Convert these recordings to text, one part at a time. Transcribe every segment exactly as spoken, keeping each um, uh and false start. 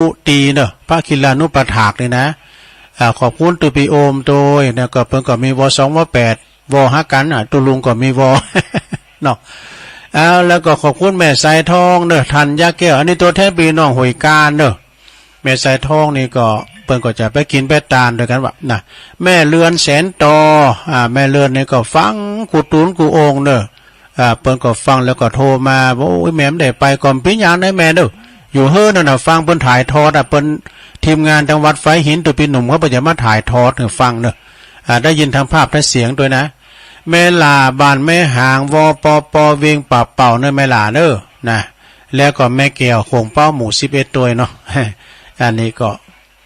ตีเน่อ พระคิลานุปัฏฐากนี่นะ อ่า ขอบคุณตุ๊ปีโอมโตย แล้วก็เปิ้นก็มี ว สอง ว แปด ว หากั๋น อ่ะ ตุ๊ลุงก็มี ว เนาะ เอา แล้วก็ขอบคุณแม่สายทองเน่อ ธัญญาแก้ว อันนี้ตั๋วแทนปี้น้องห้วยกาญเน่อ แม่สายทองนี่ก็เปิ้นก็จะไปกิ๋นไปตานตวยกั๋นว่านะ แม่เรือนแสนตอ อ่า แม่เรือนนี่ก็ฟังกู้ตุ๊นกู้โอ่งเน่อ อ่า เปิ้นก็ฟังแล้วก็โทรมา โอ้ย แม่บ่ได้ไปก่อ เป๋นหยังนะแม่เน่อ อยู่เฮือนนั่นน่ะ ฟังเปิ้นถ่ายทอดอ่ะ เปิ้นทีมงานตางวัดฝายหิน ตุ๊ปีหนุ่มเขาเปิ้นจะมาถ่ายทอดหื้อฟังเน่อ อ่า ได้ยินตางภาพตางเสียงตวยนะ แม่หล้าบ้านแม่หาง ว ป ป เวียงป่าเป่าเน่อ แม่หล้าเน่อ นะ แล้วก็แม่แก้วโขงเป๊าหมู่สิบเอ็ดตวยเนาะ อันนี้ก็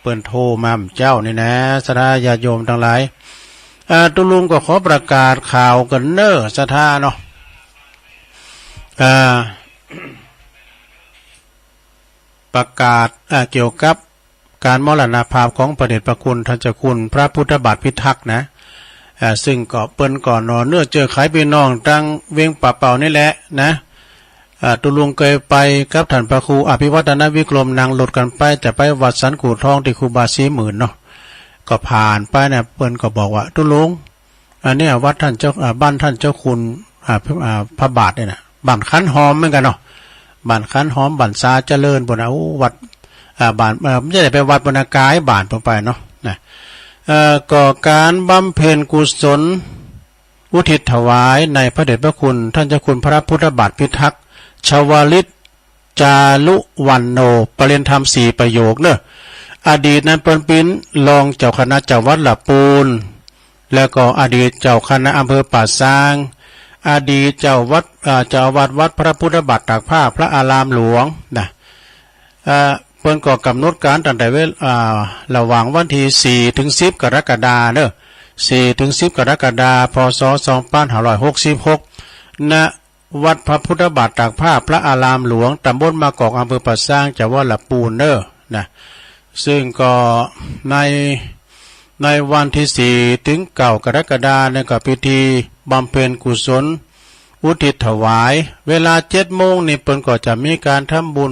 เปิ้นโทรมาเมื่อเจ๊านี่นะ ศรัทธาญาติโยมตังหลาย อ่า ตุ๊ลุงก็ขอประกาศข่าวกั๋นเน่อ ศรัทธาเนาะ อ่า ประกาศ อ่า เกี่ยวกับก๋านมรณภาพของพระเดชพระคุณท่านเจ้าคุณพระพุทธบาทพิทักษ์นะ อ่า ซึ่งก็เปิ้นก็หนอเนื้อเจื้อใคปี้น้องตางเวียงป่าเป่านี่แหละนะ อ่า ตุ๊ลุงเกยไปกับท่านพระครูอภิวัฒนวิกรม นั่งรถกั๋นไป จะไปวัดสันกู่ทองตี้ครูบาศรีหมื่นเนาะ ก็ผ่านไปนะ เปิ้นก็บอกว่า ตุ๊ลุง อันเนี้ยวัดท่านเจ้า อ่า บ้านท่านเจ้าคุณ อ่า พระ อ่า พระบาทเนี่ยนะ บ้านคันหอมเหมือนกั๋นเนาะ บ้านคันหอม บ้านสาเจริญปู้นนะ โอ้ วัด อ่า บ้าน เอ่อ บ่ใจ้ไปวัดปู้นนะ ก๋ายบ้านปู้นไปเนาะ นะ เอ่อ ก็ก๋านบำเพ็ญกุศลอุทิศถวายในพระเดชพระคุณท่านเจ้าคุณพระพุทธบาทพิทักษ์ ชวลิต จารุวรรณโณ ปริญญาธรรมสี่ประโยคเน่อ อดีตนั้นเปิ้นเป๋นรองเจ้าคณะจังหวัดละปูน แล้วก็อดีตเจ้าคณะอำเภอป่าซาง อดีตเจ้าวัด อ่า เจ้าอาวาสวัดพระพุทธบาทตากผ้าพระอารามหลวงนะ อ่า เปิ้นก็ก๋ำหนดก๋านตั้งแต่เวลา อ่า ระหว่างวันตี้สี่เถิงสิบกรกฎาเน่อ สี่เถิงสิบกรกฎา พ.ศ. สองปันห้าร้อยหกสิบหก ณ วัดพระพุทธบาทตากผ้าพระอารามหลวง ตำบลมะกอก อำเภอป่าซาง จังหวัดละปูนเน่อ นะ ซึ่งก็ใน ในวันตี้สี่เถิงเก้ากรกฎาเนี่ยก็พิธีบำเพ็ญกุศลอุทิศถวาย เวลาเจ็ดโมงนี่เปิ้นก็จะมีก๋านทำบุญ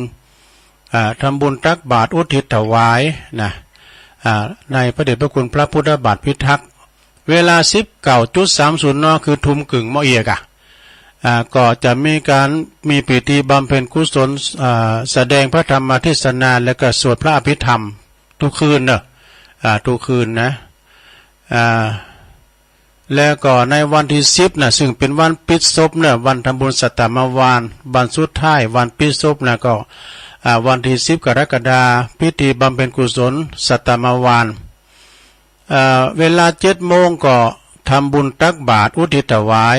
อ่า ทำบุญตักบาตรอุทิศถวายนะ อ่า ในพระเดชพระคุณพระพุทธบาทพิทักษ์ เวลาสิบเก้าจุดสามศูนย์ เนาะ คือทุ่มเกิ่งเมาะเอียกอะ อ่า ก็จะมีก๋าน มีพิธีบำเพ็ญกุศล อ่า แสดงพระธรรมเทศนา แล้วก็สวดพระอภิธรรมกู้คืนเน่อ อ่า กู้คืนนะ อ่า แล้วก็ในวันตี้สิบนะ ซึ่งเป๋นวันปิดศพเน่อ วันทำบุญสัตตมวาน วันสุดท้ายวันปิดศพนะ ก็ อ่า วันตี้สิบกรกฎา พิธีบำเพ็ญกุศลสัตตมวาน เอ่อ เวลาเจ็ดโมงก็ทำบุญตักบาตรอุทิศถวาย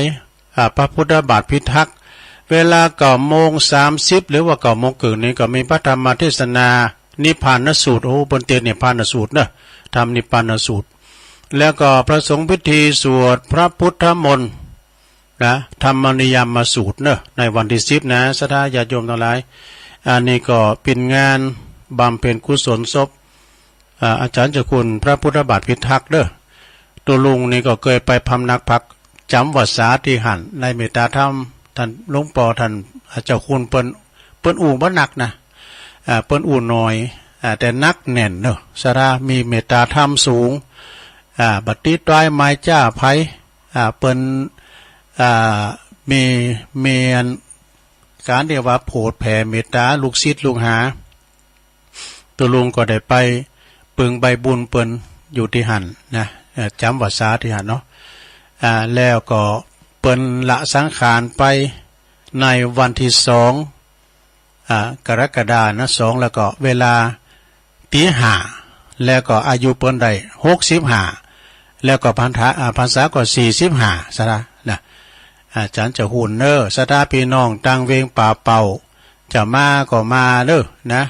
อ่า พระพุทธบาทพิทักษ์ เวลาเก้าโมงสามสิบ หรือว่าเก้าโมงเกิ่งนี่ก็มีพระธรรมเทศนานิพพานสูตร โอ้ เปิ้นเตรียมนิพพานสูตรเน่อ ธรรมนิพพานสูตร แล้วก็พระสงฆ์พิธีสวดพระพุทธมนต์ นะ ธรรมนิยามสูตรเน่อ ในวันตี้สิบนะ ศรัทธาญาติโยมตังหลาย อันนี้ก็เป๋นงานบำเพ็ญกุศลศพ อ่า อาจารย์เจ้าคุณพระพุทธบาทพิทักษ์เน่อ ตุ๊ลุงนี่ก็เกยไปพำนักพักจ๋ำวัสสาตี้หั้น ในเมตตาธรรม ต้านหลวงป้อต้านเจ้าคุณเปิ้น เปิ้นอู้บ่หนักนะ อ่า เปิ้นอู้น้อย อ่า แต่หนักแน่นเน่อ ศรัทธา มีเมตตาธรรมสูง อ่า บ่ติดต๋ายหมายจ๊าใผ อ่า เปิ้น อ่า มี มีอัน ก๋านตี้ว่าโผดแผ่เมตตาลูกศิษย์ลูกหา ตุ๊ลุงก็ได้ไปปึงใบบุญเปิ้นอยู่ตี้หั้นนะ เอ่อ จ๋ำวัสสาตี้หั้นเนาะ อ่า แล้วก็เปิ้นละสังขารไปในวันตี้สอง อ่า กรกฎานะ สอง แล้วก็เวลา ตีห้า แล้วก็อายุเปิ้นได้หกสิบห้า แล้วก็พรรษา อ่า พรรษาก็สี่สิบห้า ศรัทธานะ อาจารย์เจ้าคุณเน่อ ศรัทธาปี้น้องตางเวียงป่าเป่า จะมาก็มาเน่อนะ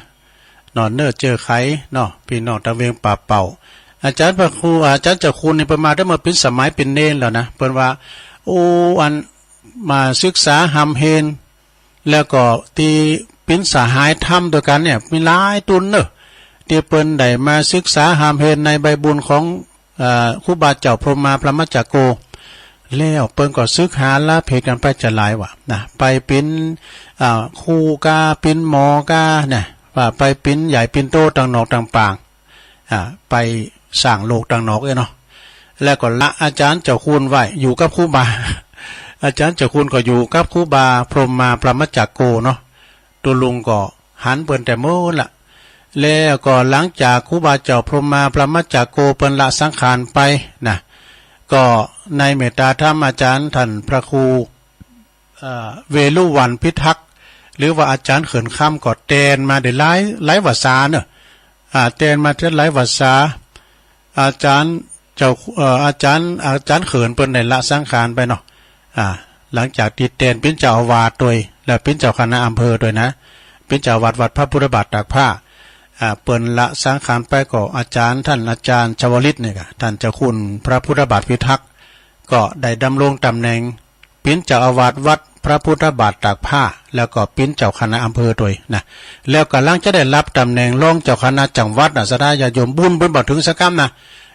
หนอเนื้อเจื้อใคเนาะ ปี้น้องตางเวียงป่าเป่า อาจารย์พระครู อาจารย์เจ้าคุณนี่เปิ้นมาตั้งเมื่อเป๋นสมัยเป๋นเณรแล้วนะ เปิ้นว่า โอ้ อันมาศึกษาฮ่ำเฮน แล้วก็ตี้เป๋นสหายธรรมตวยกั๋นเนี่ย มีหลายตุ๊นเน่อ ตี้เปิ้นได้มาศึกษาฮ่ำเฮนในใบบุญของ เอ่อ ครูบาเจ้าพรหมาพรหมจักโก แล้วเปิ้นก็สึกหาลาเพศกั๋นไปจะหลายว่านะ ไปเป๋น อ่า ครูกา เป๋นหมอกานะ ว่าไปเป๋นใหญ่เป๋นโตตางนอกตางป่าง อ่า ไปสร้างโลกตางนอกเอ้ยเนาะ แล้วก็ละอาจ๋ารย์เจ้าคุณไว้ อยู่กับครูบา อาจ๋ารย์เจ้าคุณก็อยู่กับครูบาพรหมมาพรหมจักโกเนาะ ตุ๊ลุงก็หันเปิ้นแต่เมินละ แล้วก็หลังจากครูบาเจ้าพรหมมาพรหมจักโกเปิ้นละสังขารไปนะ ก็ในเมตตาธรรมอาจ๋ารย์ท่านพระครู เอ่อ เวฬุวัณพิทักษ์ หรือว่าอาจ๋ารย์เขินคำก็แตนมาได้หลาย หลายวาสาเนาะ อ่า แตนมาได้หลายวาสา อาจ๋ารย์เจ้า เอ่อ อาจ๋ารย์ อาจ๋ารย์เขินเปิ้นได้ละสังขารไปเนาะ อ่า หลังจากตี้แตนเป๋นเจ้าอาวาสตวย แล้วเป๋นเจ้าคณะอำเภอตวยนะ เป๋นเจ้าอาวาสวัดพระพุทธบาทตากผ้า อ่า เปิ้นละสังขารไปก็อาจ๋ารย์ท่านอาจ๋ารย์ชวลิตเนี่ยก็ ท่านเจ้าคุณพระพุทธบาทพิทักษ์ ก็ได้ดำรงต๋ำแหน่ง เป๋นเจ้าอาวาสวัดพระพุทธบาทตากผ้า แล้วก็เป๋นเจ้าคณะอำเภอตวยนะ แล้วก็หลังจากได้ฮับต๋ำแหน่งรองเจ้าคณะจังหวัดนะ ศรัทธาญาติโยม บุญเปิ้นบ่เถิงสักกำนะ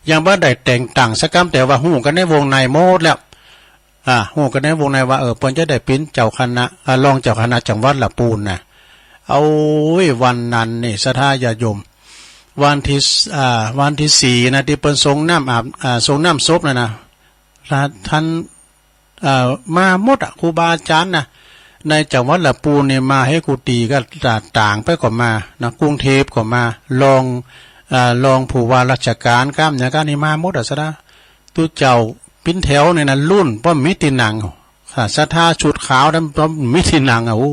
ยังบ่ได้แต่งตั้งสักกำ แต่ว่าฮู้กั๋นในวงในหมดแล้ว อ่า ฮู้กั๋นในวงในว่า เออ เปิ้นจะได้เป๋นเจ้าคณะ อ่า รองเจ้าคณะจังหวัดละปู้นนะ เอาเว้ย วันนั้นนี่ ศรัทธาญาติโยม วันตี้ อ่า วันตี้สี่นะ ตี้เปิ้นสรงน้ำอาบ อ่า สรงน้ำศพนั่นนะ ท่าน เอ่อ มาหมดอะ ครูบาอาจ๋ารย์นะ ในจังหวัดละปู้นนี่มาเฮกุฏิก็ตางไปก็มานะ กรุงเทพฯก็มา รอง เอ่อ รองผู้ว่าราชการกำหยังกำนี่มาหมดอะ ศรัทธา ตุ๊เจ้าเป๋นแถวเนี่ยนะ รุ่นบ่มีตี้นั่ง อ่า ศรัทธาชุดขาวนั้นบ่มีตี้นั่งอะ โอ้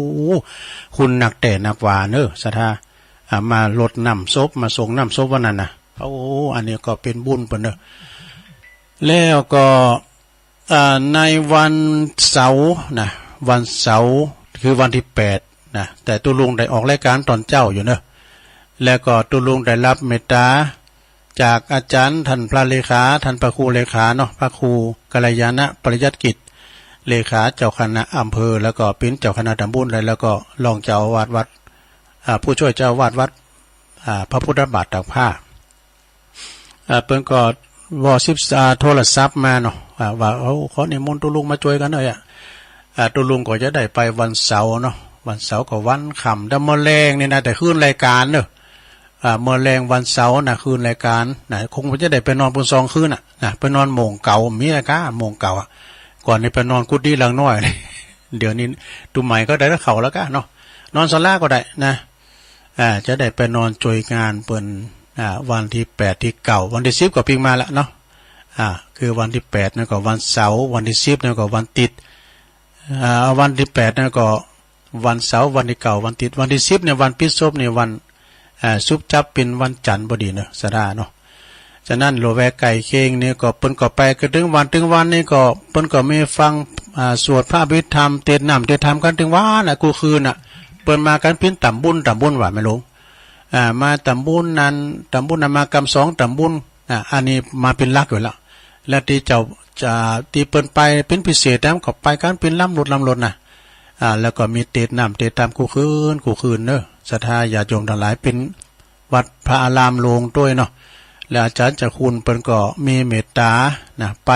คนนักแต่นักว่าเนอะ ศรัทธา อ่า มารดน้ำศพ มาสรงน้ำศพวันนั้นนะ โอ้ อันนี้ก็เป๋นบุญเปิ้นเนอะ แล้วก็ อ่า ในวันเสาร์นะ วันเสาร์คือวันตี้แปดนะ แต่ตุ๊ลุงได้ออกรายการต๋อนเจ๊าอยู่เนอะ แล้วก็ตุ๊ลุงได้ฮับเมตตาจากอาจ๋ารย์ท่านพระเลขา ท่านพระครูเลขาเนาะ พระครูกัลยาณปริยัติกิจ เลขาเจ้าคณะอำเภอ แล้วก็เป๋นเจ้าคณะต๋ำบล แล้วก็รองเจ้าอาวาสวัด อ่า ผู้ช่วยเจ้าอาวาสวัด อ่า พระพุทธบาทตากผ้า อ่า เปิ้นก็ว่าสิบ อ่า โทรศัพท์มาเนาะ อ่า ว่า โอ้ ขอนิมนต์ตุ๊ลุงมาจ้วยกั๋นหน่อยอะ อ่า ตุ๊ลุงก็จะได้ไปวันเสาร์เนาะ วันเสาร์ก็วันค่ำ แต่เมื่อแลงนี่นะ แต่คืนรายการเนอะ อ่า เมื่อแลงวันเสาร์นะ คืนรายการนะ คงจะได้ไปนอนปู้นสองคืนน่ะนะ ไปนอนโม่งเก่า มีอะก้า โม่งเก่าอะ ก่อนนี่ไปนอนกุฏิหลังน้อย เดี๋ยวนี้ตุ๊ใหม่ก็ได้เข้าแล้วก้าเนาะ นอนศาลาก็ได้นะ อ่า จะได้ไปนอนจ้วยงานเปิ้น อ่า วันตี้แปดตี้เก้า วันตี้สิบก็ปิ๊กมาละเนาะ อ่า คือวันตี้แปดนั่นก็วันเสาร์ วันตี้สิบนั่นก็วันติ๊ด อ่า วันตี้แปดนั่นก็วันเสาร์ วันตี้เก้าวันติ๊ด วันตี้สิบเนี่ยวันปิ๊กศพเนี่ยวัน อ่า สุบจับเป๋นวันจันทร์พอดีเนอะ ศรัทธาเนาะ ฉะนั้นละแวกใก้เคียงนี่ก็เปิ้นก็ไปกั๋นตึงวันตึงวันนี่ก็เปิ้นก็มีฟัง อ่า สวดพระอภิธรรม เตสน์น้ำเตสน์ธรรมกั๋นตึงวันน่ะ กู้คืนน่ะ เปิ้นมากั๋นเป๋นต๋ำบลต๋ำบลว่าแม่หลวง อ่า มาต๋ำบลนั้นต๋ำบลนั้น มากำสองต๋ำบล อ่า อันนี้มาเป๋นหลักอยู่แล้ว และตี้เจ้า จะ ตี้เปิ้นไปเป๋นพิเศษนะ ก็ไปกั๋นเป๋นลำรถลำรถน่ะ อ่า แล้วก็มีเตสน์น้ำเตสน์ธรรมกู้คืนกู้คืนเนอะ ศรัทธาญาติโยมตังหลาย เป๋น วัดพระอารามหลวงตวยเนาะ และอาจ๋ารย์เจ้าคุณเปิ้นก็มีเมตตานะ ไป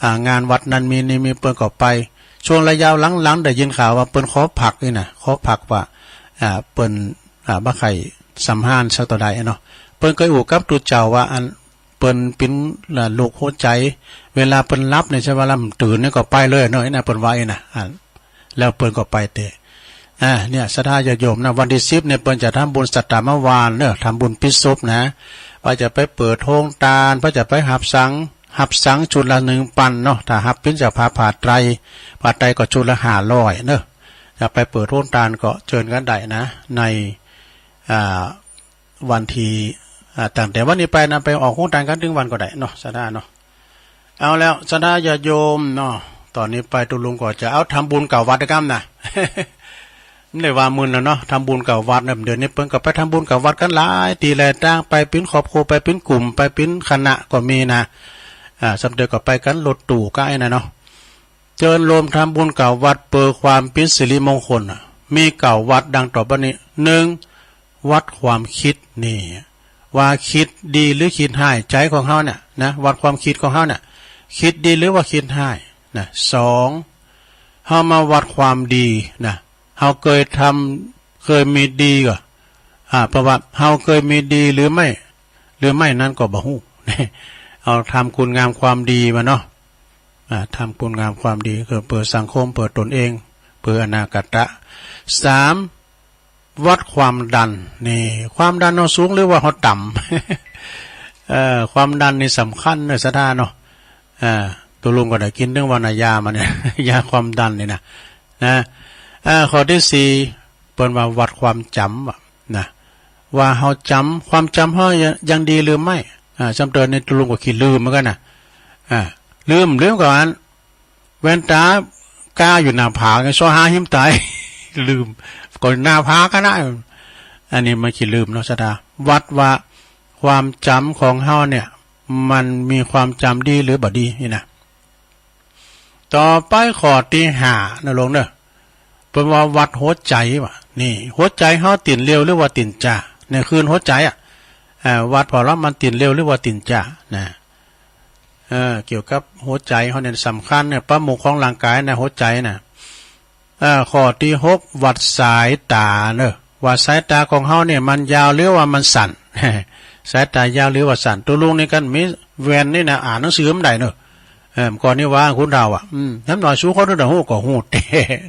อ่า งานวัดนั้นมีนี่มี เปิ้นก็ไป ช่วงระยะหลังๆ ได้ยินข่าวว่าเปิ้นขอพักนี่นะ ขอพักว่า อ่า เปิ้น อ่า บ่ใค่สำราญสักเต้าใดเนาะ เปิ้นก็อู้กับตุ๊เจ้าว่า อัน เปิ้นเป๋น อ่า โรคหัวใจ๋ เวลาเปิ้นหลับเนี่ย ใช่ว่าลำตื่นเนี่ยก็ไปเลยเนาะ ไอ้นะ เปิ้นว่าไอ้นะ อ่า แล้วเปิ้นก็ไปเต๊อะ อ่า เนี่ย ศรัทธาญาติโยมนะ วันตี้สิบเนี่ย เปิ้นจะทำบุญสัตตามวาลเนอะ ทำบุญปิ๊กศพนะ ว่าจะไปเปิดโฮงตาน ว่าจะไปฮับสัง ฮับสังชุดละหนึ่งปันเนาะ ถ้าฮับเป๋นเจ้าภาพผ้าไตร ผ้าไตรก็ชุดละห้าร้อยเนอะ จะไปเปิดโฮงตานก็เจิญกั๋นได้นะ ใน อ่า วันตี้ อ่า ตั้งแต่วันนี้ไปนะ ไปออกโฮงตานกั๋นตึงวันก็ได้เนาะ ศรัทธาเนาะ เอาแล้ว ศรัทธาญาติโยมเนาะ ต๋อนนี้ไปตุ๊ลุงก็จะเอาทำบุญเก่าวัดกำนะ มันได้ว่ามึนแล้วเนาะ ทำบุญเก่าวัดเนี่ย เดี๋ยวนี้เปิ้นก็ไปทำบุญเก่าวัดกั๋นหลายตี้หลายตาง ไปเป๋นครอบครัว ไปเป๋นกลุ่ม ไปเป๋นคณะก็มีนะ อ่า สำเร็จก็ไปกั๋นรถตู้ก้าไอ้นะเนาะ เจิญโฮมทำบุญเก่าวัดเปื้อความเป๋นสิริมงคลน่ะ มีเก่าวัดดังต่อไปนี้ หนึ่ง วัดความกึ๊ดนี่ ว่าคิดดีหรือคิดฮ้าย ใจ๋ของเฮาเนี่ยนะ วัดความกึ๊ดของเฮาเนี่ย คิดดีหรือว่าคิดฮ้ายนะ สอง เฮามาวัดความดีนะ เฮาเกยทำ เกยมีดีก่อ อ่า เพราะว่าเฮาเกยมีดีหรือไม่ หรือไม่นั้นก็บ่ฮู้ เอาทำคุณงามความดีมาเนาะ อ่า ทำคุณงามความดี คือเปื้อสังคม เปื้อตนเอง เปื้ออนาคตะ สาม วัดความดัน นี่ ความดันเฮาสูงหรือว่าเฮาต่ำ เอ่อ ความดันนี่สำคัญเนาะ ศรัทธาเนาะ อ่า ตุ๊ลุงก็ได้กิ๋นตึงว่านะ ยามาเนี่ย ยาความดันนี่นะ นะ อ่า ข้อตี้สี่ เปิ้นว่าวัดความจ๋ำอะ นะ ว่าเฮาจ๋ำ ความจ๋ำเฮายังดีหรือไม่ อ่า จำเติมนี่ตุ๊ลุงก็ขี้ลืมเหมือนกั๋นนะ อ่า ลืม ลืมก่อน แว่นต๋ากาอยู่หน้าผาก ซอหาหิมต๋าย ลืม ก็หน้าผากกั๋นนะ อันนี้มันขี้ลืมเนาะ ศรัทธา วัดว่าความจ๋ำของเฮาเนี่ย มันมีความจ๋ำดีหรือบ่ดีนี่นะ ต่อไปข้อตี้ห้านะหลวงเนาะ เปิ้นว่าวัดหัวใจ๋ว่ะ นี่ หัวใจ๋เฮาเต้นเร็วหรือว่าเต้นจ๊า ในคลื่นหัวใจ๋อะ อ่า วัดผ่อลมมันเต้นเร็วหรือว่าเต้นจ๊า นะ เออ เกี่ยวกับหัวใจ๋เฮาเนี่ยสำคัญเนี่ย ประมุขของร่างก๋ายนะ หัวใจ๋นะ อ่า ข้อตี้หก วัดสายต๋าเนาะ ว่าสายต๋าของเฮาเนี่ยมันยาวหรือว่ามันสั้น สายต๋ายาวหรือว่าสั้น ตุ๊ลุงนี่กั๋นมีแว่นนี่นะ อ่านหนังสือบ่ได้เนาะ เออ ก่อนนี้ว่าคุณเฒ่าอะ อืม น้ำหน่อยสู้เขาด้วยนะ ฮู้ก็ฮู้แต๊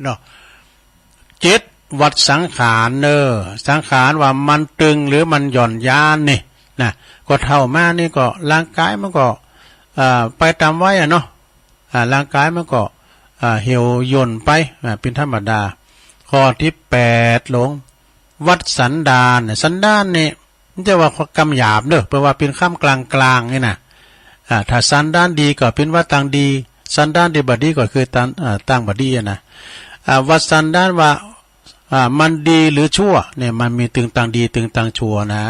เนาะ เจ็ด วัดสังขารเนาะ สังขารว่ามันตึงหรือมันหย่อนยานนี่นะ ก็เฒ่ามานี่ก็ร่างก๋ายมันก็ อ่า ไปต๋ามวัยอะเนาะ อ่า ร่างก๋ายมันก็ อ่า เหี่ยวย่นไป อ่า เป๋นธรรมดา ข้อตี้แปดหลวง วัดสันดาน สันดานนี่ บ่ใจ้ว่ากำหยาบเนาะ เปิ้นว่าเป๋นกำกลางๆ นี่นะ อ่า ถ้าสันดานดีก็เป๋นว่าตางดี สันดานตี้บ่ดีก็คือตาง อ่า ตางบ่ดีอะนะ อ่า วัดสันดานว่า อ่า มันดีหรือชั่วเนี่ย มันมีตึงตางดีตึงตางชั่วนะ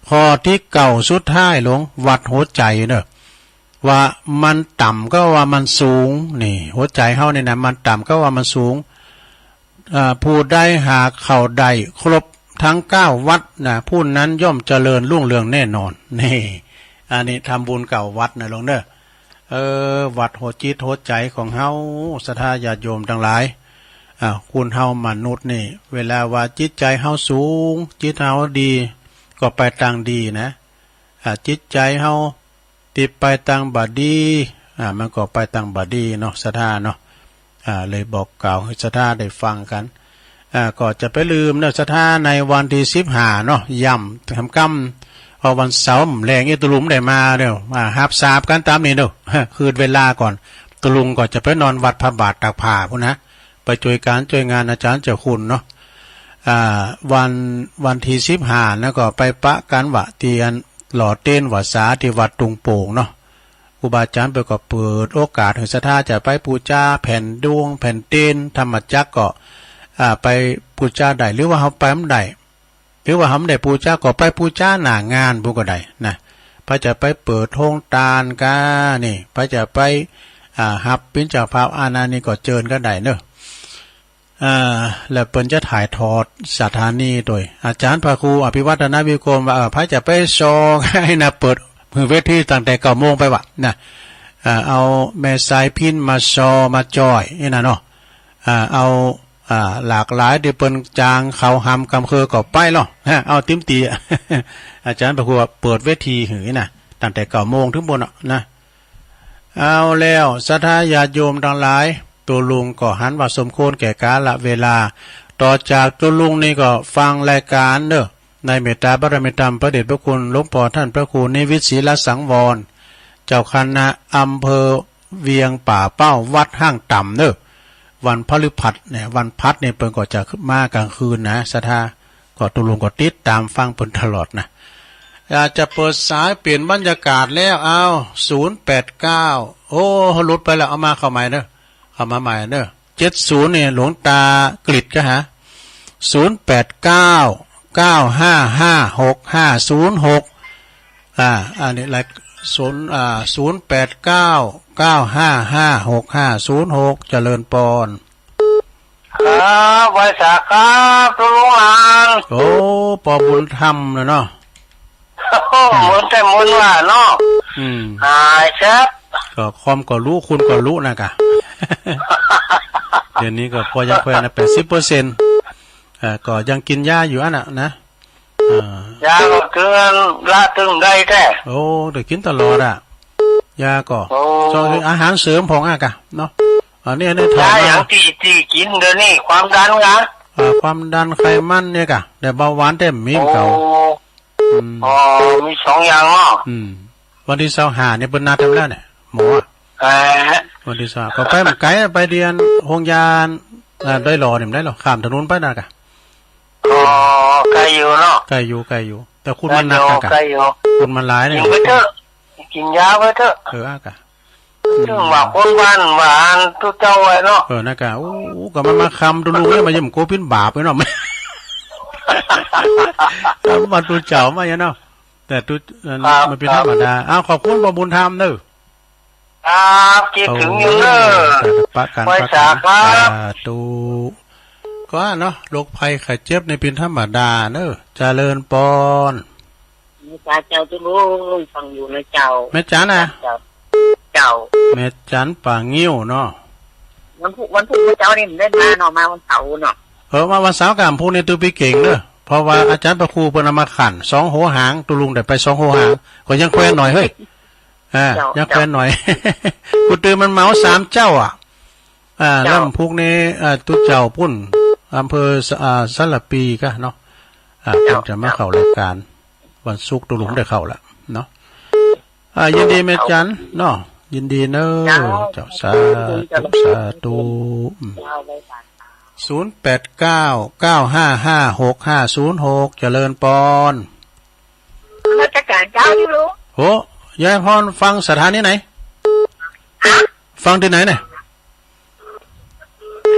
ข้อตี้เก้าสุดท้ายหลวง วัดหัวใจ๋เนาะ ว่ามันต่ำก็ว่ามันสูง นี่ หัวใจ๋เฮานี่นะ มันต่ำก็ว่ามันสูง อ่า ผู้ใดหากเข้าได้ครบตึงเก้าวัดนะ ผู้นั้นย่อมเจริญรุ่งเรืองแน่นอน นี่ อันนี้ทำบุญเก้าวัดนะหลวงเนาะ เออ วัดหัวจิตหัวใจ๋ของเฮา ศรัทธาญาติโยมตังหลาย อ่า คนเฮามนุษย์นี่ เวลาว่าจิตใจ๋เฮาสูง จิตเฮาดี ก็ไปตางดีนะ อ่า จิตใจ๋เฮา ตี้ไปตางบ่ดี อ่า มันก็ไปตางบ่ดีเนาะ ศรัทธาเนาะ อ่า เลยบอกกล่าวหื้อศรัทธาได้ฟังกั๋น อ่า ก็จะไปลืมเนาะ ศรัทธา ในวันตี้สิบห้าเนาะ ย้ำกำๆ เพราะวันเสาร์แลงอี้ตุ๊ลุงได้มาเนาะ อ่า ฮับทราบกั๋นต๋ามนี้เนาะ คืนเวลาก่อน ตุ๊ลุงก็จะไปนอนวัดพระบาทตากผ้าปู้นนะ ไปจ้วยก๋านจ้วยงานอาจ๋ารย์เจ้าคุณเนาะ อ่า วัน วันตี้สิบห้านะ ก็ไปปะกั๋นวะ ตี้อันหล่อเตียนวาสาตี้วัดตุงโป่งเนาะ ครูบาอาจ๋ารย์เปิ้นก็เปิดโอกาสหื้อศรัทธาจะไปปู๋จาแผ่นดวงแผ่นเตียน ธรรมจักรก็ อ่า ไปปู๋จาได้ หรือว่าเฮาไปบ่ได้ หรือว่าเฮาบ่ได้ปู๋จาก็ไปปู๋จาหน้างานปู้นก็ได้นะ ไผจะไปเปิดโฮงตานก้านี่ ไผจะไป อ่า ฮับเป๋นเจ้าภาพอันนั้นนี่ก็เจิญกั๋นได้เนาะ อ่า แล้วเปิ้นจะถ่ายทอดสถานีโดยอาจ๋ารย์พระครูอภิวัฒนวิกรมว่า เออ ไผจะไปซอ ไอ้นะ เปิดหื้อเวทีตั้งแต่เก้าโมงไปวะนะ อ่า เอาแม่สายพิณมาซอมาจ้อยนี่นะเนาะ อ่า เอา อ่า หลากหลายตี้เปิ้นจ้างเขาหำกำเคิงก็ไปลอ ฮะ เอาเต็มตี้ อาจ๋ารย์พระครูเปิดเวทีหื้อนะ ตั้งแต่เก้าโมงถึงปู้นน่ะนะ เอาแล้ว ศรัทธาญาติโยมตังหลาย ตุ๊ลุงก็หันว่าสมควรแก่กาละเวลา ต่อจากตุ๊ลุงนี่ก็ฟังรายก๋านเนาะ ในเมตตาบารมีธรรมพระเดชพระคุณหลวงป้อต้านพระครูนิวิตศรีลสังวร เจ้าคณะอำเภอเวียงป่าเป้า วัดห้างต่ำเนาะ วันพฤหัสเนี่ย วันพฤหัสนี่เปิ้นก็จะมากลางคืนนะ ศรัทธา ก็ตุ๊ลุงก็ติดต๋ามฟังเปิ้นตลอดนะ อยากจะเปิดสายเปลี่ยนบรรยากาศแล้ว เอา ศูนย์แปดเก้า โอ้ หลุดไปแล้ว เอามาเข้าใหม่เนาะ เข้ามาใหม่เนาะ เจ็ดศูนย์ นี่หลวงตากฤษก็หา ศูนย์แปดเก้า เก้าห้าห้า หกห้าศูนย์หก อ่า อันนี้ราย ศูนย์ อ่า ศูนย์แปดเก้า เก้าห้าห้า หกห้าศูนย์หก เจริญปอน ครับ ไหว้สาครับ ตุ๊ลุงหลาน โอ้ ป้อบุญธรรมน่ะเนาะ โอ้ เหมือนแต่เหมือนว่าเนาะ อืม หายแซบ ก็ความก็รู้ คุณก็รู้นะกะ เดี๋ยวนี้ก็พอยังแควนนะ แปดสิบเปอร์เซ็นต์ เอ่อ ก็ยังกิ๋นยาอยู่อั้นน่ะนะ อ่า ยาก็เตือนละตึงได้แท้ โอ้ ได้กิ๋นตลอดอะ ยาก็ โอ้ ส่วนอาหารเสริมพ่องอะกะเนาะ อันนี้ อันนี้ถาม ยาหยัง ว่า ตี้ ตี้กิ๋นเดี๋ยวนี้ ความดันกะ อ่า ความดันไขมันเนี่ยกะ แต่เบาหวานแต่มี โอ้ เก่า อืม อ๋อ มีสองอย่างเนาะ อืม วันตี้ซาวห้าเนี่ยเปิ้นนัดแหมแล้วเนี่ย หมออะ เออ วันตี้ซาวห้า ก็ไปบ่ไก๋ ไปเดียนโฮงยา อ่า ดอยหล่อเนี่ย บ่ได้หรอก ข้ามถนนไปนั่นกะ อ๋อ ไก๋อยู่เนาะ ไก๋อยู่ ไก๋อยู่ แต่คนมันนัก ไก๋อยู่ อะกะ ไก๋อยู่ คนมันหลายเนี่ย กิ๋นไปเถอะ กิ๋นยาไปเถอะ เออ อะกะ เถิงว่าคนบ้านว่าอันตุ๊เจ้าไว้เนาะ เออ นั่นกะ โอ้ ก็มันมาคำตุ๊ลุงเนี่ย มาเยี่ยมโกปินบาปไว้เนาะ มาตุ๊เจ้ามาเนี่ยเนาะ แต่ตุ๊ อัน ครับ มันเป๋นธรรมดา ครับ อ้าว ขอบคุณป้อบุญธรรมเน้อ ครับ กึ๊ดเถิงอยู่เน้อ โอ้ ปะกั๋น ไหว้สาครับ สาธุ ก็เนาะ โรคภัยไข้เจ็บนี่เป๋นธรรมดาเน้อ เจริญปอน แม่จ๋าเจ้าตุ๊ลุง ฟังอยู่นะเจ้า แม่จ๋านะ เจ้า เจ้า แม่จ๋าป่างิ้วเนาะ วันพุธ วันพุธเจ้านี่บ่ได้มาเนาะ มาวันเสาร์เนาะ เออ มาวันเสาร์กะ วันพุธนี่ตุ๊ปี้เก่งเน้อ เพราะว่าอาจ๋ารย์พระครูเปิ้นเอามาขัน สองหัวหาง ตุ๊ลุงได้ไปสองหัวหาง ก็ยังแควนหน่อยเฮ้ย อ่า เจ้า ยังแควนหน่อย เจ้า กูตื่นมันเหมาสามเจ้าอะ อ่า เจ้า ลำพูกนี้ อ่า ตุ๊เจ้าปุ้น อำเภอสะ อ่า สารภีกะเนาะ อ่า เจ้า เปิ้นจะมาเข้ารายก๋าน วันศุกร์ตุ๊ลุงได้เข้าละเนาะ อ่า ยินดีแม่จ๋าเนาะ ยินดีเน้อ เจ้า เจ้า สาธุ สาธุ อืม เจ้า ศูนย์แปดเก้า เก้าห้าห้า หกห้าศูนย์หก เจริญปอน นมัสก๋านเจ้าตุ๊ลุง โห ยายพรฟังสถานีไหน ฮะ ฟังตี้ไหนเนี่ย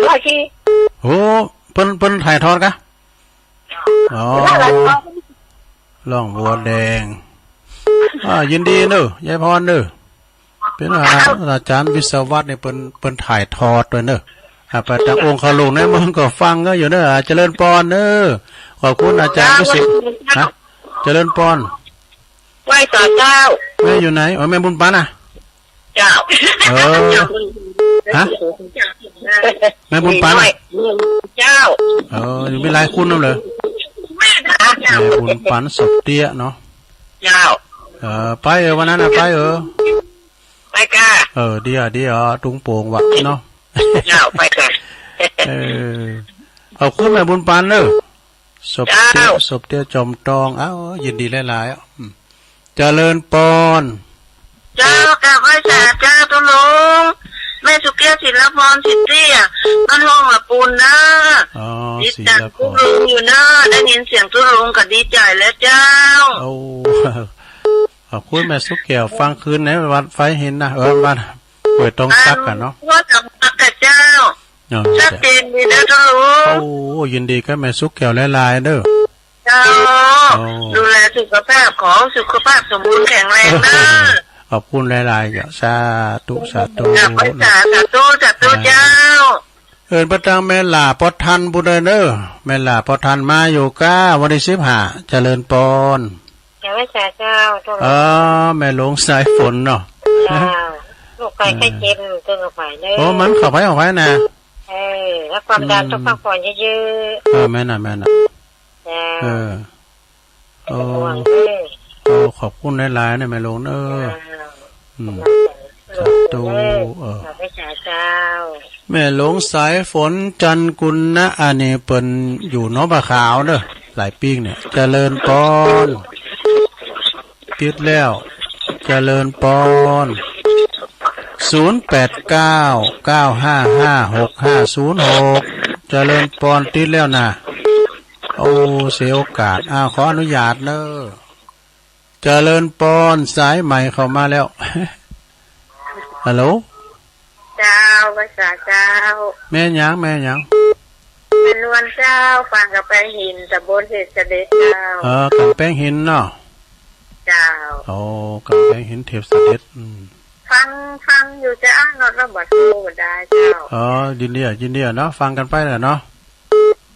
ร้อยสี่ โห เปิ้น เปิ้นถ่ายทอดกะ อ๋อ ร่องบัวแดง อ่า ยินดีเน้อ ยายพรเน้อ เป๋นว่าอาจ๋ารย์วิศวัฒน์เนี่ย เปิ้น เปิ้นถ่ายทอดตวยเน้อ อ่า ไปตางองค์คลุงในเมืองก็ฟังก็อยู่เน้อ อ่า เจริญปอนเน้อ ขอบคุณอาจ๋ารย์วิสิทธิ์ ฮะ เจริญปอน ไหว้สาเจ้า แม่อยู่ไหน อ๋อ แม่บุญปันอะ เจ้า เออ ฮะ แม่บุญปันอะ เจ้า เออ อยู่มีหลายคนนั่นเลย แม่บุญปันสบเตี้ยเนาะ เจ้า เออ ไปเออ วันนั้นน่ะ ไปเออ ไปกะ เออ ดีอะ ดีอะ ตุงโป่งวะเนาะ เจ้า ไปกะ เออ ขอบคุณแม่บุญปันเน้อ สบเตี้ย เจ้า สบเตี้ยจอมตอง อ้าว ยินดีหลายๆ อ่ะ อืม เจริญปอน เจ้า กราบไหว้สาเจ้าตุ๊ลุง แม่สุเกี้ยว ศิลปร สิทธิอะ บ้านห้องละปูนเน้อ อ๋อ ติดตาม ศิลปร ตุ๊ลุงอยู่เน้อ ได้ยินเสียงตุ๊ลุงก็ดีใจ๋แล้วเจ้า โอ้ ขอบคุณแม่สุเกี้ยว ฟังคืนในวัดไฟหินนะ เออ วัดห้วยตองสักกันเนาะ วัดตองสักกับเจ้า เออ ชัดเจนดีนะตุ๊ลุง โอ้ ยินดีกับแม่สุเกี้ยวหลายๆ เน้อ เจ้า โอ้ ดูแลสุขภาพ ขอสุขภาพสมบูรณ์แข็งแรงเน้อ ขอบคุณหลายๆ เจ้า สาธุ สาธุ กราบไหว้สา สาธุ สาธุ อ่า เจ้า เอิ้นไปตางแม่หล้าปอทันปู้นเน้อ แม่หล้าปอทันมาอยู่ก้า วันตี้สิบห้า เจริญปอน กราบไหว้สาเจ้า เออ แม่หลวงสายฝนเนาะ เจ้า โรคภัยไข้เจ็บ เออ เจ้า เข้าไปเน้อ โอ้ มันเข้าไป เข้าไปนะ เออ แล้วความดัน อืม ต้องพักผ่อนเยอะๆ เออ แม่นน่ะ แม่นน่ะ เจ้า เออ โอ้ เป็นห่วงเด้อ โอ้ ขอบคุณหลายๆ เนี่ย แม่หลวงเน้อ เจ้า อืม สาธุ เออ ขอพระสาเจ้า แม่หลวงสายฝน จันทร์กุณนะ อันนี้เปิ้นอยู่หนองปลาขาวเน้อ หลายปี๋เนี่ย เจริญปอน ติดแล้ว เจริญปอน ศูนย์แปดเก้า เก้าห้าห้า หกห้าศูนย์หก เจริญปอน ติดแล้วนะ โอ้ เสียโอกาส อ้าว ขออนุญาตเน้อ เจริญปอน สายใหม่เข้ามาแล้ว ฮัลโหล เจ้า พระสาเจ้า แม่หยัง แม่หยัง แม่นวลเจ้า ฟังกำแพงหิน ตำบลเทพเสด็จเจ้า เออ กำแพงหินเนาะ เจ้า โอ้ กำแพงหินเทพเสด็จ อืม ฟัง ฟังอยู่เจ้า นอดแล้วบ่โทรบ่ได้เจ้า อ๋อ ยินดีอะ ยินดีอะเนาะ ฟังกั๋นไปแหละเนาะ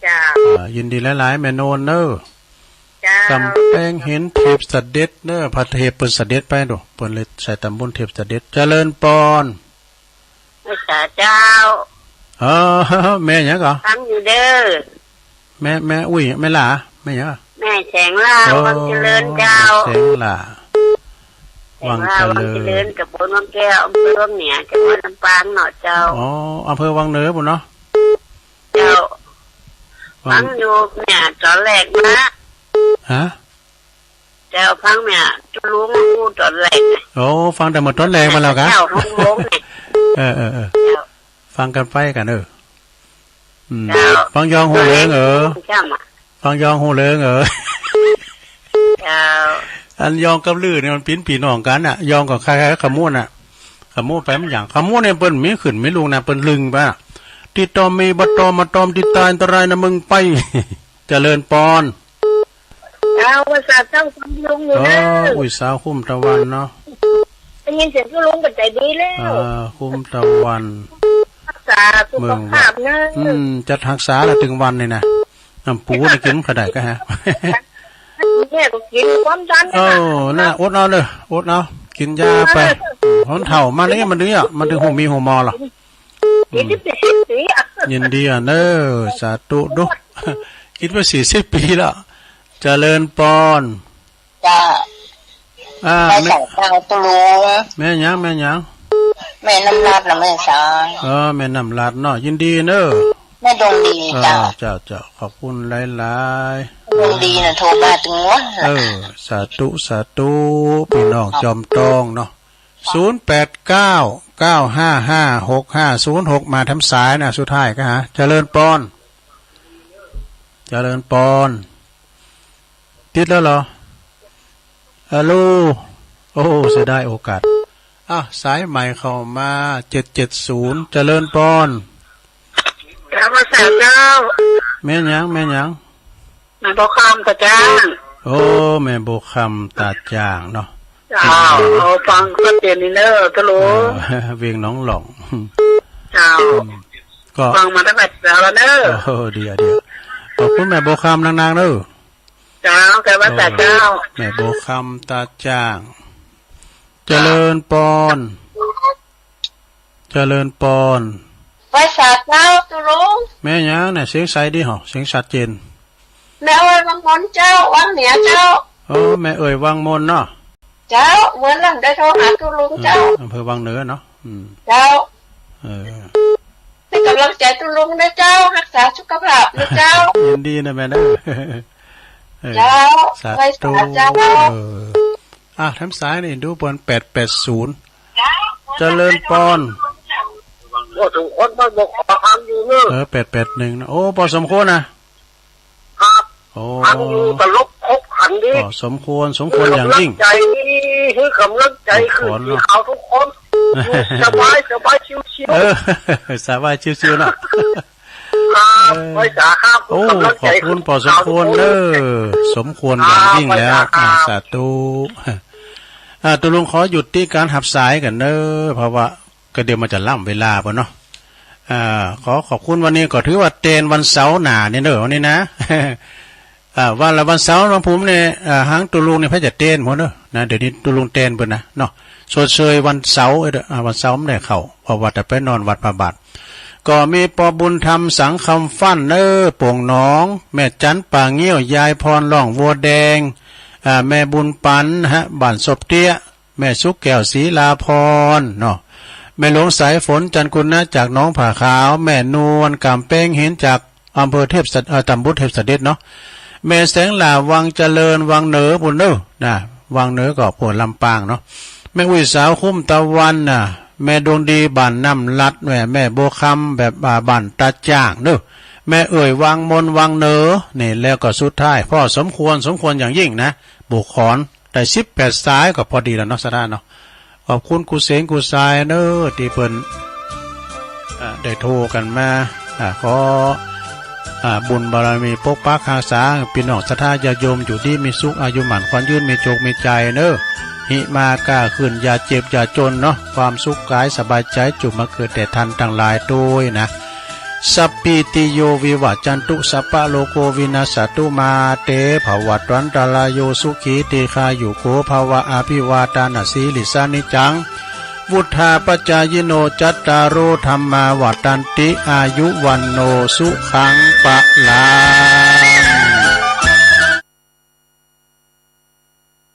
เจ้า อ่า ยินดีหลายๆ แม่นวลเน้อ เจ้า กำแพงหินเทพเสด็จเน้อ พระเทพเปิ้นเสด็จไปดู เปิ้นเลยใส่ตำบลเทพเสด็จ เจริญปอน พระสาเจ้า เออ แม่หยังก่อ ฟังอยู่เด้อ แม่ แม่อุ้ย แม่หล้า แม่หยังก่อ แม่แสงหล้า อ๋อ วังเจริญเจ้า แสงหล้า แสงหล้า วังเจริญ วังเจริญ ตำบลวังแก้ว อำเภอวังเหนือ จังหวัดลำปางเนาะเจ้า อ๋อ อำเภอวังเหนือปุ้นเนาะ เจ้า วัง ฟังอยู่เนี่ยตอนแรกมา ฮะ เจ้าฟังเนี่ย ตุ๊ลุงอู้ตอนแรกนะ โอ้ ฟังแต่เมื่อตอนแรกมาแล้วกะ เจ้าของวงเนี่ย เออ เออ เออ เจ้า ฟังกันไปกัน เออ อืม เจ้า ฟังยองฮูเริงเออ เจ้ามา ฟังยองฮูเริงเออ เจ้า อันยองกับลือเนี่ยมันปิ้นปี้น้องกั๋นน่ะ ยองก็คล้ายๆ ขมู้นน่ะ ขมู้นไปมันอย่าง ขมู้นเนี่ยเปิ้นมีขึ้นมีลงนะ เปิ้นลึงไปอะ ตี้ตอมมีบ่ตอม มาตอมตี้ตาย อันตรายนะมึงไป เจริญปอน เจ้า ว่าสาเจ้าฟังลุงอยู่เด้อ เออ อุ้ย สาวคุ้มตะวันเนาะ ได้ยินเสียงตุ๊ลุงก็ใจดีแล้ว เออ คุ้มตะวัน ฮักษาสุขภาพเนอะ เมืองวัด อืม จัดฮักษาละตึงวันนี่นะ น้ำปูนี่กินบ่ได้กะฮะ เนี่ยก็กิ๋นความดัน เออ น่ะ อดเอาเด้อ อดเอา กิ๋นยาไป เออ คนเฒ่ามานี่มันดีอะ มันถึงฮู้มีฮู้มอล่ะ กิ๋น อืม กิ๋นสิบปีอะ ยินดีอะเนอะ สาธุดุ กิ๋นมาสี่สิบปีแล้ว เจริญปอน เจ้า อ่า ไหว้ แม่ สาเจ้าตุ๊ลุง แม่หยัง แม่หยัง แม่น้ำลัดนะแม่สาว เออ แม่น้ำลัดเนาะ ยินดีเนอะ แม่ดวงดี เออ เจ้า เจ้า เจ้า ขอบคุณหลายๆ ดวงดีนะ โทรมาตึงวันละ เออ สาธุ สาธุ ปี้น้องจอมตองเนาะ ศูนย์แปดเก้า เก้าห้าห้า หกห้าศูนย์หก มาแถมสายนะ สุดท้ายกะหา เจริญปอน เจริญปอน ติดแล้วเหรอ ฮัลโหล โอ้ เสียดายโอกาส อ้าว สายใหม่เข้ามา เจ็ดเจ็ดศูนย์ เจริญปอน กราบนมัสก๋ารเจ้า แม่นหยัง แม่นหยัง แม่บัวคำตาจ้าง โอ้ แม่บัวคำตาจ้างเนาะ เจ้า เอาฟังชัดเจนนี่เนอะ ฮัลโหล เออ เวียงหนองหล่อง เจ้า อืม ก็ ฟังมาตั้งแต่เช้าแล้วเนอะ โอ้ เดี๋ยว เดี๋ยว ขอบคุณแม่บัวคำนางๆ เนอะ เจ้า กราบนมัสก๋ารเจ้า แม่บัวคำตาจ้าง เจริญปอน เจริญปอน ไหว้สาเจ้าตุ๊ลุง แม่หยังเนี่ย เสียงใสดีเหรอ เสียงชัดเจน แม่เอ่ยวังมนเจ้า วังเหนือเจ้า โอ้ แม่เอ่ยวังมนเนาะ เจ้า เมื่อนั้นได้โทรหาตุ๊ลุงเจ้า เออ อำเภอวังเหนือเนาะ อืม เจ้า เออ ให้กำลังใจ๋ตุ๊ลุงนะเจ้า ฮักษาสุขภาพนะเจ้า ยินดีนะแม่นะ เออ เจ้า สาธุ ไหว้สาเจ้า เออ อ่ะ แถมสายนี่ดูเปิ้น แปดแปดศูนย์ เจ้า เจริญปอน โอ้ สมควร มันบอกขอฟังอยู่เนอะ เออ แปดแปดหนึ่ง นะ โอ้ ปอสมควรนะ ครับ โอ้ ฟังอยู่ตลกครบขันดี ปอสมควร สมควรอย่างยิ่ง หื้อกำลังใจ๋ หื้อกำลังใจ๋ หื้อขึ้นสีขาวทุกคน สบาย สบาย ชิวๆ เออ สบาย ชิวๆ เนาะ ครับ เออ ไหว้สาครับ โอ้ หื้อกำลังใจ๋ ขอบคุณปอสมควรเนอะ สมควรอย่างยิ่งแล้ว ครับ ไหว้สาครับ อ่า สาธุ อ่า ตุ๊ลุงขอหยุดตี้ก๋านฮับสายก่อนเนอะ เพราะว่าก็เดี๋ยวมันจะล้ำเวลาไปเนาะ อ่า ขอขอบคุณวันนี้ก็ถือว่าเตนวันเสาร์หน้าเนี่ยเนอะ วันนี้นะ อ่า วันละวันเสาร์น้องผมเนี่ย อ่า หางตุ๊ลุงเนี่ยเปิ้นจะเตนหมดเนอะ นะ เดี๋ยวนี้ตุ๊ลุงเตนเปิ้นนะเนาะ ชดเชยวันเสาร์ เออ อ่า วันเสาร์บ่ได้เข้า เพราะว่าแต่ไปนอนวัดพระบาท ก็มีปอบุญธรรมสังคำฟั่นเนอะ โป่งหนอง แม่จันป่าเงี้ยว ยายพรล่องวัวแดง อ่า แม่บุญปันฮะ บ้านศพเตี้ย แม่สุขแก้ว ศรีลาพร เนาะ แม่หลวงสายฝน จันทร์กุณะ จากหนองผาขาว แม่นวล กำแพงหิน จากอำเภอเทพสะ เอ่อ ตำบลเทพสถิตเนาะ แม่แสงหล้า วังเจริญ วังเหนือปุ้นเนอะ นะ วังเหนือก็พวกลำปางเนาะ แม่อุ้ยสาวคุ้มตะวันน่ะ แม่ดวงดี บ้านน้ำลัด แม่ แม่บัวคำ แบบ อ่า บ้านตาจ้างเนอะ แม่เอ่ยวังมน วังเหนือ นี่ แล้วก็สุดท้าย ปอสมควร สมควรอย่างยิ่งนะ บุคคล ได้สิบแปดสายก็พอดีแล้วเนาะ สาระเนาะ ขอบคุณกู้เสียงกู้สายเนอะ ตี้เปิ้น อ่า ได้โทรกั๋นมา อ่า ขอ อ่า บุญบารมีปกปักฮักษา ปี้น้องศรัทธาญาติโยมอยู่ดีมีสุข อายุหมั้นขวัญยืน มีโจคมีชัยเนอะ หิมาก้าขึ้น อย่าเจ็บอย่าจนเนาะ ความสุขกายสบายใจ๋ จุ่มมาเกิดแด่ท่านตังหลายตวยนะ สัพพีติโยวิวัชชันตุ สัพพะโรโควินัสสะตุ มาเตภวัตวันตะราโย สุขีทีฆายุโกภะวะ อะภิวาทานะสีลิสสะนิจจัง วุฑฒาปะจายิโน จัตตาโรธัมมาวัฑฒันติ อายุวัณโณสุขังพะลัง